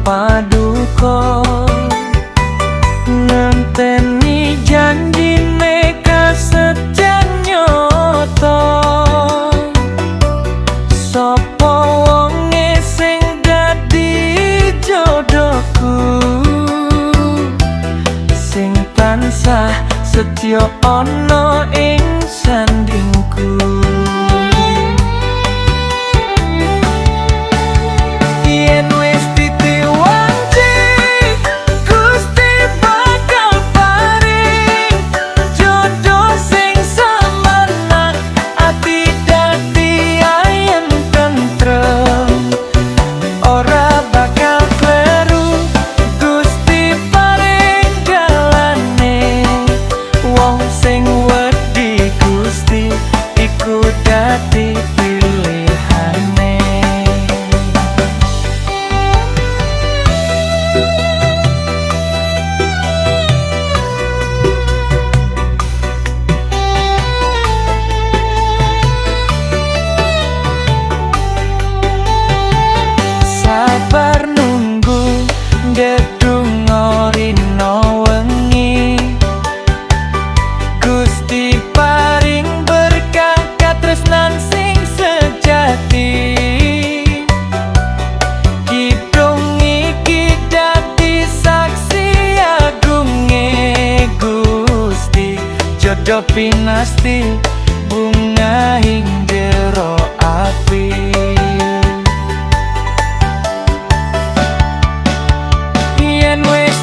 paduka, ngenteni janjine kasetyan nyoto. Sopo wonge sing dadi jodohku, sing tansah setya ana ing sandingku. Yen wis titiwanci, Gusti bakal paring jodoh sing samenang, ati dadi ayem tentrem. Ora bakal kleru, Gusti paring dalane. Wong sing wedi Gusti iku dadi pilihane. Sabar nunggu ndedonga rino wengi, Gusti paring berkah katresnan sing sejati. Kidung iki dadi saksi agunge Gusti, jodoh pinasti bungah ing jero ati. Yen wis